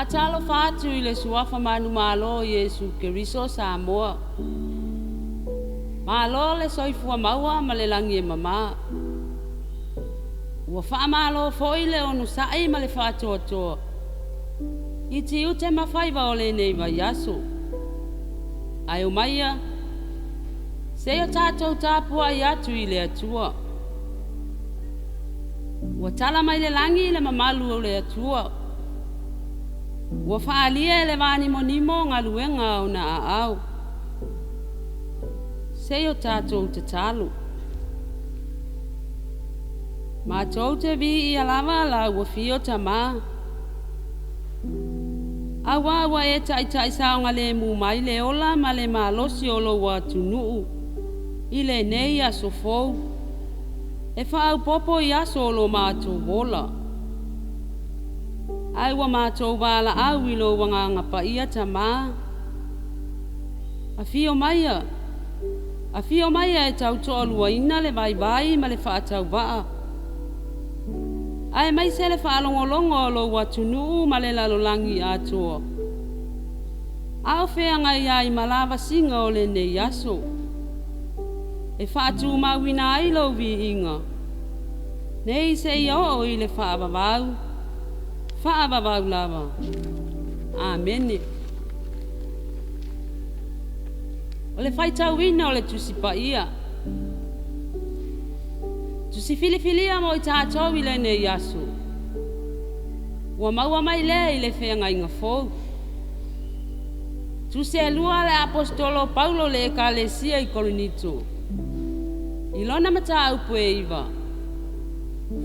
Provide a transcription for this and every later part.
Faatalofa atu i le suafa manumalo o Iesu Keriso o Samoa. Malo le soifua maua ma le lagi e mama. Ua faamalo foi le onosai ma le faatoatoa i tiute ma faiva o lenei vaiaso. Ae omaia, seia tatou tapuai atu i le Atua. Ua tala mai le lagi le mamalu o le Atua. Ua faaalia e le vanimonimo galuega o ona aao. Seia o tatou tatalo. Matou te viia lava lau afio Tamā. Auā ua e taitai saogalemu mai le ola ma le malosi o lou atunuu i lenei aso fou e faaopoopo i aso o lo matou ola. Ae ua matou valaau i lou Agaga Paia Tamā. Afio maia, afio maia e tautoaluaina le vaivai ma le faatauvaa, aemaise le faalogologo a lou atunuu ma le lalolagi atoa, a o feagai ai ma lavasiga o lenei aso, e faatumauina ai lou viiga, nei seia oo i le faavavau, faavavau lava. Amene. O le faitauina o le Tusi Paia. Tusi filifilia mo i tatou i lenei aso. Ua maua mai lea i le feagaiga fou. Tusi e lua a le Aposetolo o Paulo i le Ekalesia i Korinito. I lona mataupu e 9,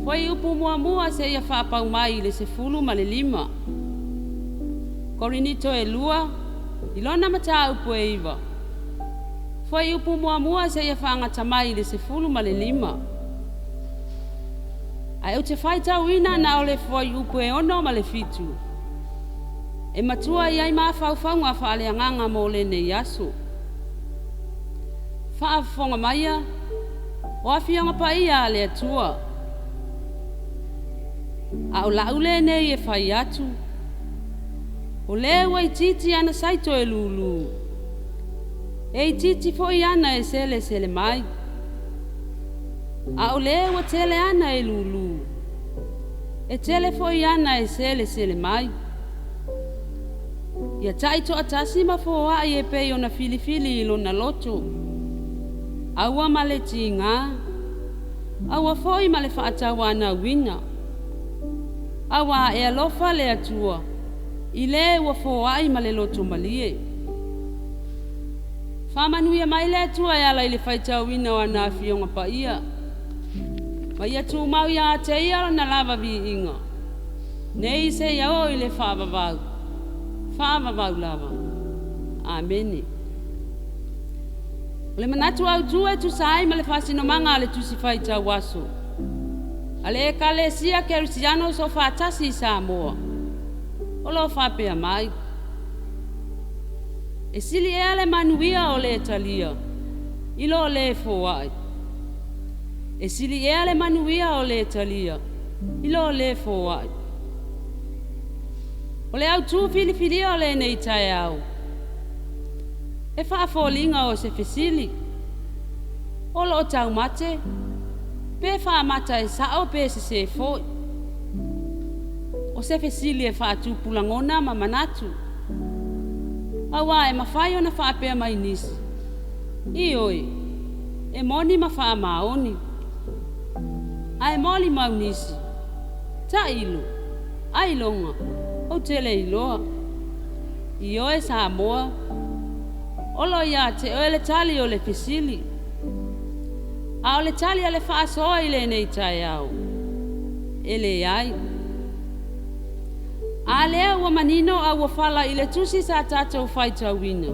fuaiupu 1 seia faapau mai i le 15. Korinito e 2, i lona mataupu e 9, fuaiupu 1 seia faagata mai i le 15. Ae ou te faitauina na o le fuaiupu e 6 ma le 7, e matua i ai mafaufauga faaleagaga mo lenei aso. Faafofoga maia, o afioga paia a le Atua. A o lau lenei e fai atu, o le ua itiiti ana saito e lūlū, e itiiti foi ana e selesele mai. A o le ua tele ana e lūlū, e tele foi ana e selesele mai. Ia taitoatasi ma foai e pei ona filifili i lona loto. Aua ma le tiga, aua foi ma le faatauanauina. Auā e alofa le Atua i le ua foai ma le loto malie. Faamanuia mai le Atua e ala i le faitauina o ana afioga paia. Ma ia tumau ia te ia lona lava viiga, nei seia oo i le faavavau, faavavau lava. Amene. O le manatu autu e tusa ai ma le faasinomaga a le Tusi Faitau Aso a le Ekalesia Kerisiano Soofaatasi i Samoa, o lo o faapea mai, E sili ea le manuia o le talia i lo le foai. E sili ea le manuia o le talia i lo le foai. O le autu filifilia o lenei taeao, e faafoliga o se fesili, o lo o taumate, pe faamata e sao pe sesē foi. O se fesili e faatupu lagona ma manatu. Auā e mafai ona faapea mai nisi, Ioe, e moni ma faamaoni. Ae molimau nisi, Tailo, ailoga, ou te le iloa. Ioe Samoa, o lo o ia te oe le tali o le fesili. A o le tali a le faasoa i lenei taeao, e leai. A lea ua manino a ua fala i le tusi sa tatou faitauina,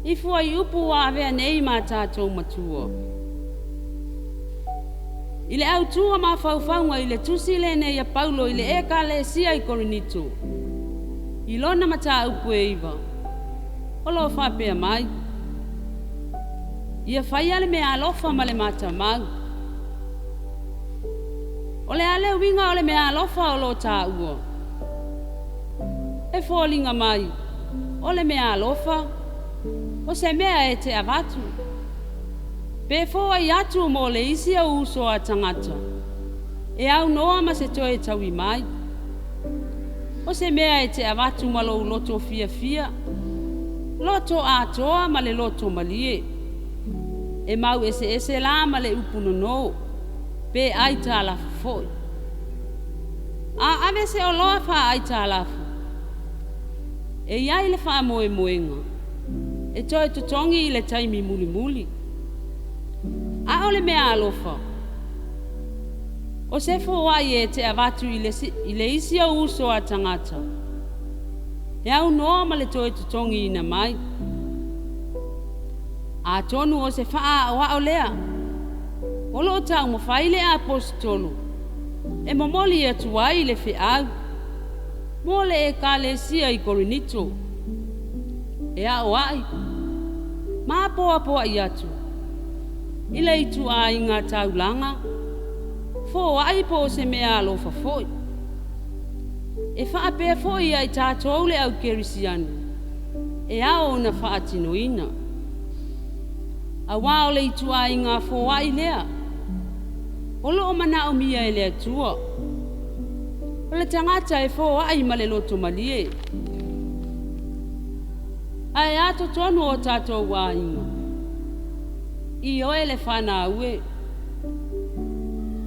i fuaiupu ua avea nei ma tatou matua. I le autu o mafaufauga i le tusi lenei a Paulo i le Ekalesia i Korinito, i lona mataupu e 9, o lo o faapea mai, Ia faia le meaalofa ma le matamau. O le a le uiga o le meaalofa o lo o taua? E foliga mai o le meaalofa o se mea e te avatu pe foai atu mo le isi ou uso a tagata e aunoa ma se toe taui mai. O se mea e te avatu ma lou loto fiafia, loto atoa ma le loto malie. E mau eseese la ma le upu nonō pe aitalafu foi. A ave se oloa faaaitalafu, e i ai le faamoemoega e toe totogi i le taimi mulimuli. A o le meaalofa, o se foai e te avatu i le isi ou uso a tagata e aunoa ma le toe totogiina mai. Atonu o se faaaoao lea o loo taumafai le Aposetolo e momoli atu ai le feau mo le Ekalesia i Korinito, e aoai ma apoapoai atu i le ituaiga taulaga foai po o se meaalofa foi. E faapea foi ia i tatou le au kerisiano e ao ona faatinoina. Auā o le ituaiga foai lea o loo manaomia e le Atua. O le tagata e foai ma le loto malie. Ae a totonu o tatou aiga? Ioe le fanau e.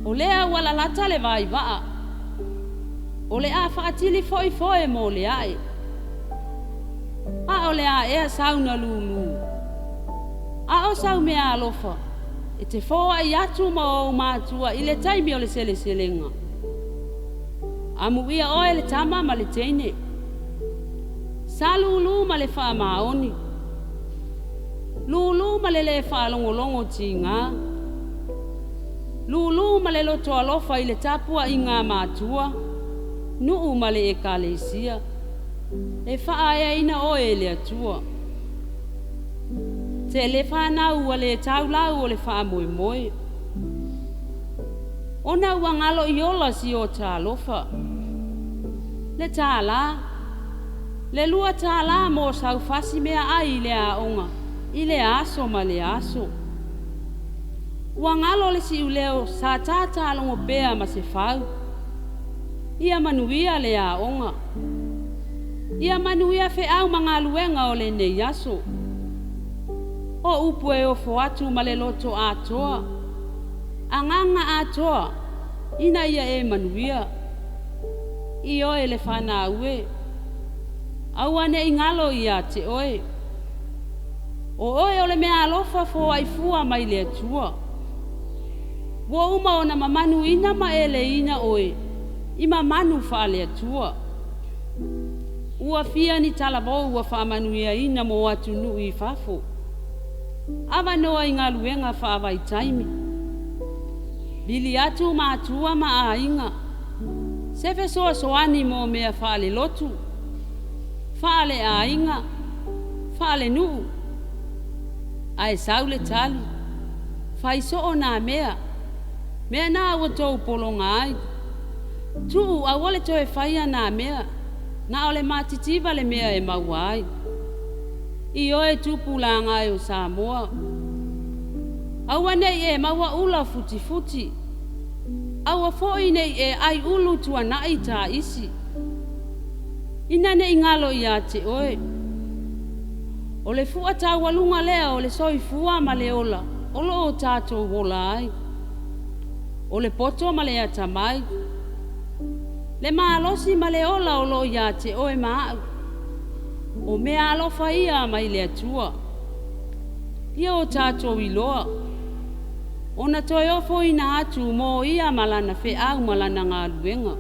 O lea ua lalata le vaivaa. O le a faatili foi foe mo le ae. A o le a ea sau na lūlū? A o sau meaalofa e te foai atu mo ou matua i le taimi o le seleselega. Amuia oe le tama ma le teine. Sa lūlū ma le faamaoni. Lūlū ma le lē faalogologo tigā. Lūlū ma le loto alofa i le tapuaiga a matua, nuu ma le Ekalesia. E faaeaina oe e le Atua. Tele fanau ua le tau lau o le faamoemoe. Ona ua galo i ola si o ta alofa. Le tālā, le $2 mo sau fasi meaai i le aoga i lea aso ma lea aso. Ua galo le siuleo sa tātālogo pea ma se fau. Ia manuia le aoga. Ia manuia feau ma galuega o lenei aso. O upu e ofo atu ma le loto atoa, agaga atoa, ina ia e manuia. Ioe le fanau e, aua ne i galo ia te oe. O oe o le meaalofa foai fua mai le Atua. Ua uma ona mamanuina ma eleina oe i mamanu faale-Atua. Ua fia ni talavou ua faamanuiaina mo atunuu i fafo. Avanoa i galuega faavaitaimi. Vili atu matua ma aiga. Se fesoasoani mo mea faalelotu, faaleaiga, faalenuu. Ae sau le tali, fai soo nā mea, mea na ua tou pologa ai. Tuu aua le toe faia nā mea, na o le matitiva le mea e maua ai. Ioe tupulaga e o Samoa. Aua nei e maua ula futifuti. Aua foi nei e ai ulu tuanai taisi. Ina ne i galo ia te oe. O le fua taualuga lea o le soifua ma le ola o loo tatou ola ai. O le poto ma le atamai. Le malosi ma le ola o loo ia te oe ma au. O mea alofa ia mai le Atua. Ia o tatou iloa. Ona toe ofoina atu mo ia ma lana feau ma lana galuega.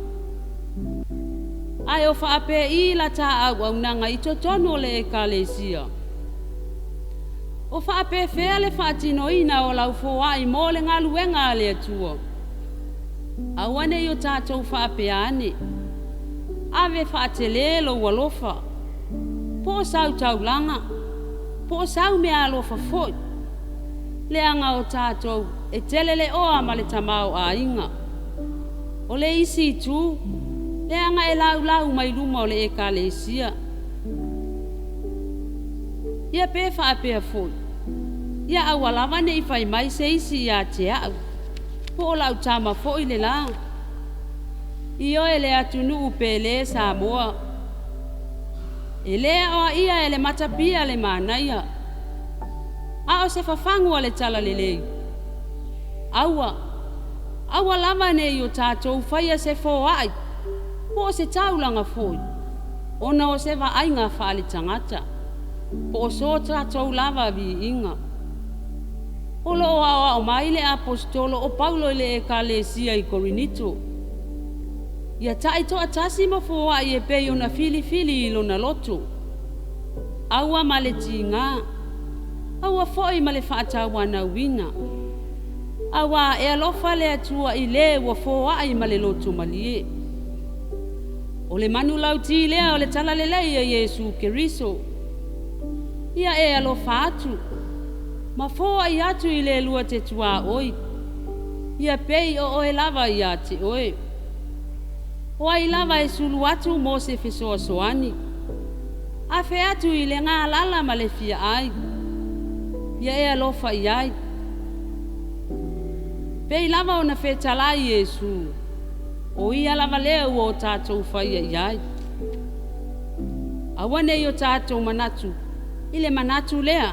Ae o faapei la ta auaunaga i totonu o le Ekalesia? O faapefea le faatinoina o lau foai mo le galuega a le Atua? Aua ne i o tatou faapea ane, ave faatele lou alofa, po o sau taulaga, po o sau meaalofa foi, leaga o tatou e tele le oa ma le tamaoaiga. O le isi itu, Leaga e laulau mai luma o le Ekalesia. Ia pe faapea foi, ia aua lava ne i fai mai se isi ia te au, po o lau tama foi le la. Ioe le atunuu pele Samoa. E le aoaia e le matapia le manaia, a o se fafagu a le talalelei. Aua, aua lava ne i o tatou faia se foai, po o se taulaga foi, ona o se vaaiga faaletagata, po o so tatou lava viiga. O lo o aoao mai le Aposetolo o Paulo i le Ekalesia i Korinito, ia taitoatasi ma foai e pei ona filifili i lona loto, aua ma le tiga, aua foi ma le faatauanauina, auā e alofa le Atua i le ua foai ma le loto malie. O le manulauti lea o le talalelei a Iesu Keriso. Ia e alofa atu ma foai atu i le lua te tuaoi, ia pei o oe lava ia te oe. O ai lava e sulu atu mo se fesoasoani, afe atu i le galala ma le fia ai, ia e alofa i ai. Pei lava ona fetalai Iesu, o ia lava lea ua o tatou faia i ai. Aua ne i o tatou manatu i le manatu lea,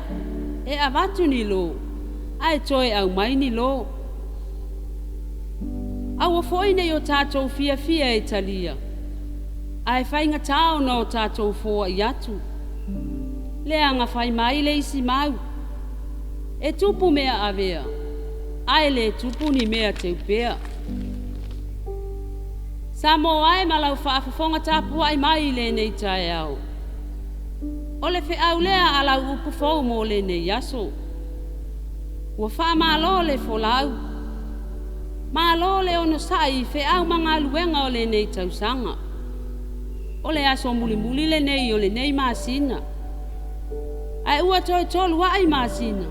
e avatu ni lo, ae toe aumai ni lo. Aua foi ne i o tatou fiafia e talia, ae faigata ona o tatou foai atu. Leaga fai mai le isi mau, e tupu mea avea, ae le tupu ni mea teupea. Samoa e ma lau faafofoga tapuai mai i lenei taeao. O le feau lea a lau upu fou mo lenei aso. Ua faamalo le folau, malo le onosai i feau ma galuega o lenei tausaga. O le aso mulimuli lenei o lenei masina. Ae ua toe 3 ai masina,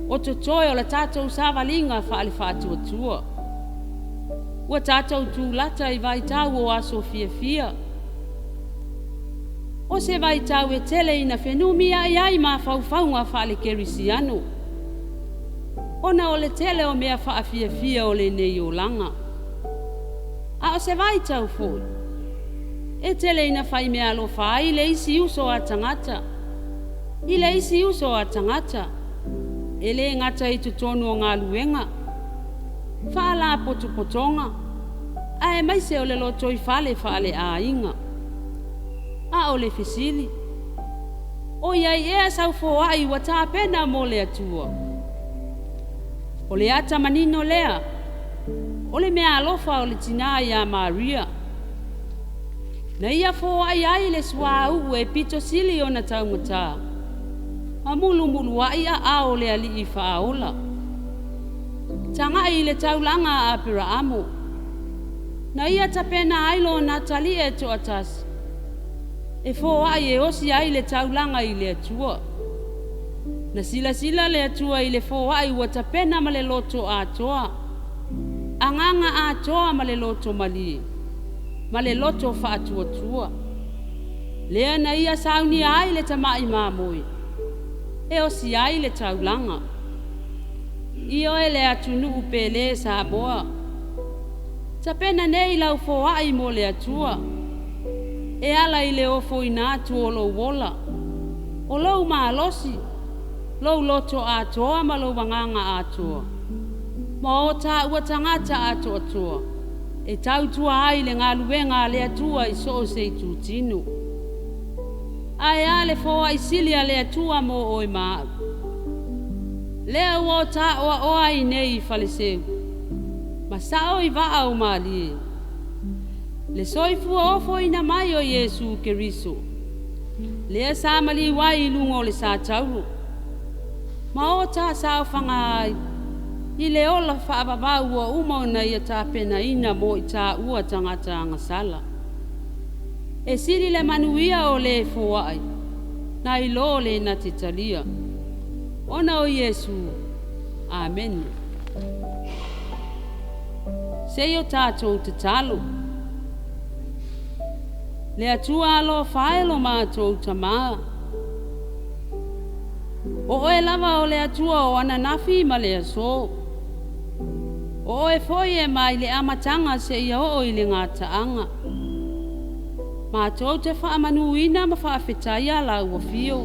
o totoe o le tatou savaliga faale-faatuatua. Ua tatou tulata i vaitau o aso fiafia. O se vaitau e tele ina fenumiai ai mafaufauga faale-kerisiano, ona o le tele o mea faafiafia o lenei olaga. A o se vaitau foi, e tele ina faimeaalofa ai le isi uso a tagata, i le isi uso a tagata, e le gata i totonu o galuega, faalapotopotoga, aemaise o le lotoifale faaleaiga. A o le fesili, o i ai ea sau foai ua tapena mo le Atua? O le ata manino lea, o le meaalofa o le tinā ia Maria. Na ia foai ai le suauu e pito sili ona taugata, ma mulumuluai aao o le Alii Faaola. Tagai i le taulaga a Aperaamo, na ia tapena ai lona atalii e toatasi, e foai e osi ai le taulaga i le Atua. Na silasila le Atua i le foai ua tapena ma le loto atoa, agaga atoa ma le loto malie, ma le loto faatuatua. Lea na ia saunia ai le tamai mamoe, e osi ai le taulaga. Ioe le atunuu pele Samoa, tapena nei lau foai mo le Atua, e ala i le ofoina atu o lou ola, o lou malosi, lou loto atoa ma lou agaga atoa, ma o taua tagata atoatoa, e tautua ai le galuega a le Atua i so o se itutino. Ae a le foai sili a le Atua mo oe ma au. Lea ua o taoaoa ai nei i Faleseu, ma sao i vaa o malie. Le soifua ofoina mai o Iesu Keriso, lea sa maliu ai i luga o le satauro, ma o ta saofaga ai i le ola faavavau ua uma ona ia tapenaina mo i taua tagata agasala. E sili le manuia o le foai, nai lo le na te talia. Ona o Iesu. Amene. Se i o tatou tatalo. Le Atua alofa e lo matou Tamā. O oe lava o le Atua o ananafi ma le asō. O oe foi e mai le amataga seia oo i le gataaga. Matou te faamanuina ma faafetaia lau afio.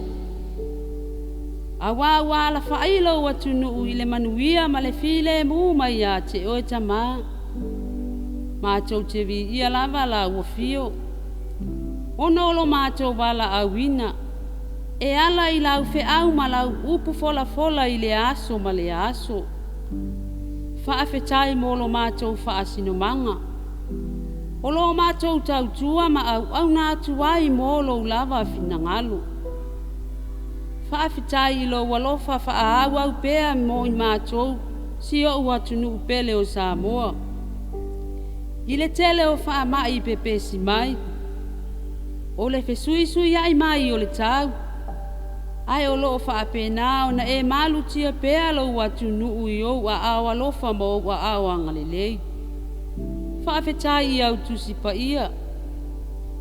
Auā ua alafa'i lou atunuu i le manuia ma le filemu mai ia te oe Tamā. Matou te viia lava lau afio. Ona o lo matou valaauina, e ala i lau feau ma lau upu folafola i lea aso ma lea aso. Faafetai mo lo matou faasinomaga. O lo matou tautua ma auauna atu ai mo lou lava finagalo. Faafetai i lou alofa faaauau pea mo i matou, si ou atunuu pele o Samoa. I le tele o faamai pepesi mai, o le fesuisuiai mai o le tau, ae o loo faapena ona e malutia pea lou atunuu i ou aao alofa ma ou aao agalelei. Faafetai i au Tusi Paia,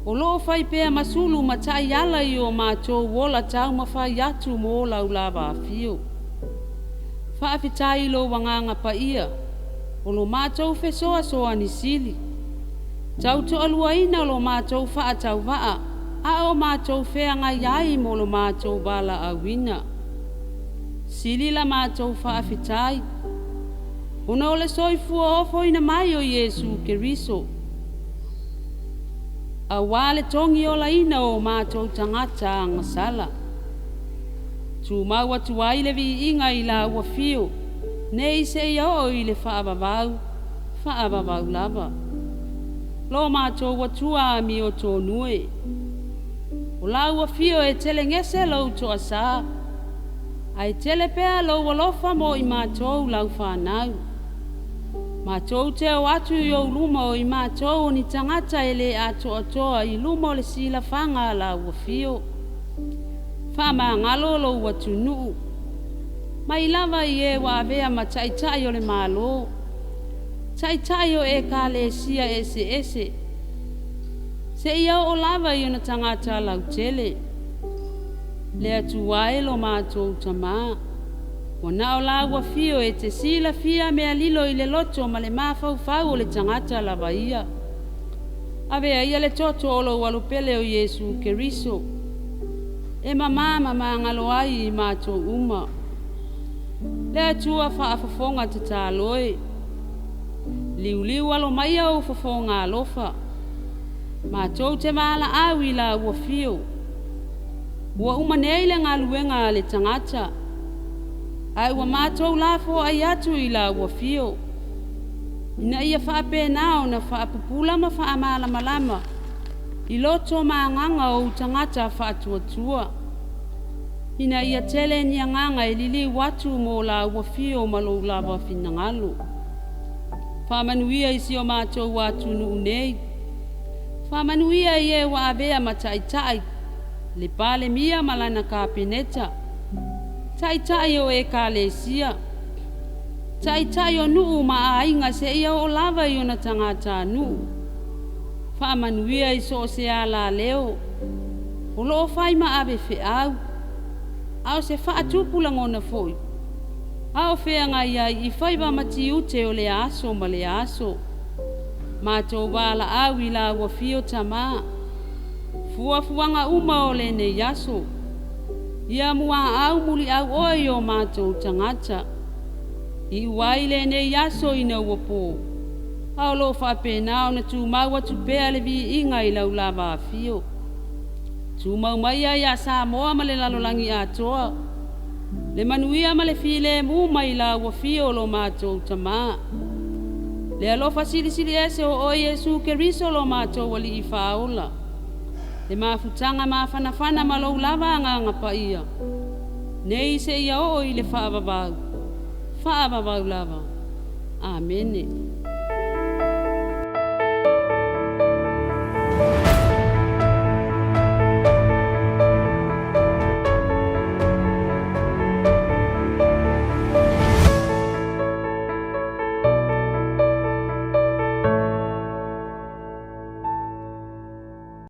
o loo fai pea ma sulu ma taiala i o matou ola taumafai atu mo lau lava afio. Faafetai i lou Agaga Paia, o lo matou fesoasoani sili, tautoaluaina o lo matou faatauvaa, a o matou feagai ai mo lo matou valaauina. Sili la matou faafetai, ona o le soifua ofoina mai o Iesu Keriso, auā le togiolaina o matou tagata agasala. Tumau atu ai le viiga i lau afio, nei seia oo i le faavavau, faavavau lava. Lo matou Atua amiotonu e, o lau afio e telegese lou toasā, ae tele pea lou alofa mo i matou lau fanau. Matou te o atu i ou luma o i matou o ni tagata e le atoatoa i luma o le silafaga a lau afio. Faamagalo lou atunuu, mai lava i e ua avea ma taitai o le Malo, taitai o ekalesia eseese, seia oo lava i ona tagata lautele. Le Atua e lo matou Tamā, ua na o lau afio e te silafia mea lilo i le loto ma le mafaufau o le tagata lava ia. Avea ia le toto o lou alopele o Iesu Keriso, e mamā ma magalo ai i matou uma. Le Atua faafofoga tatalo e, liuliu alo maia ou fofoga alofa, matou te valaau i lau afio. Ua uma nei le galuega a le tagata, ae ua matou lafoai atu i lau afio, ina ia faapena ona faapupula ma faamalamalama i loto ma agaga o ou tagata faatuatua, ina ia tele ni agaga e liliu atu mo lau afio ma lou lava finagalo. Faamanuia i si o matou atunuu nei, faamanuia i e ua avea ma taitai, le Palemia ma lana Kapeneta, taitai o ekalesia, taitai o nuu ma aiga seia oo lava i ona tagatanuu. Faamanuia i so o se alaleo o loo fai ma ave feau, a o se faatupu lagona foi, a o feagai ai i faiva ma tiute o lea aso ma lea aso. Matou valaau i lau afio Tamā, fuafuaga uma o lenei aso, ia muaau muliau oe i o matou tagata. Iu ai lenei aso ina ua po, a o loo faapena ona tumau atu pea le viiga i lau lava afio. Tumau maia ia Samoa ma le lalolagi atoa, le manuia ma le filemu mai lau afio lo matou Tamā. Le alofa silisili ese o oe Iesu Keriso lo matou Alii Faaola, le mafutaga mafanafana ma lou lava Agaga Paia, nei seia oo i le faavavau, faavavau lava. Amene.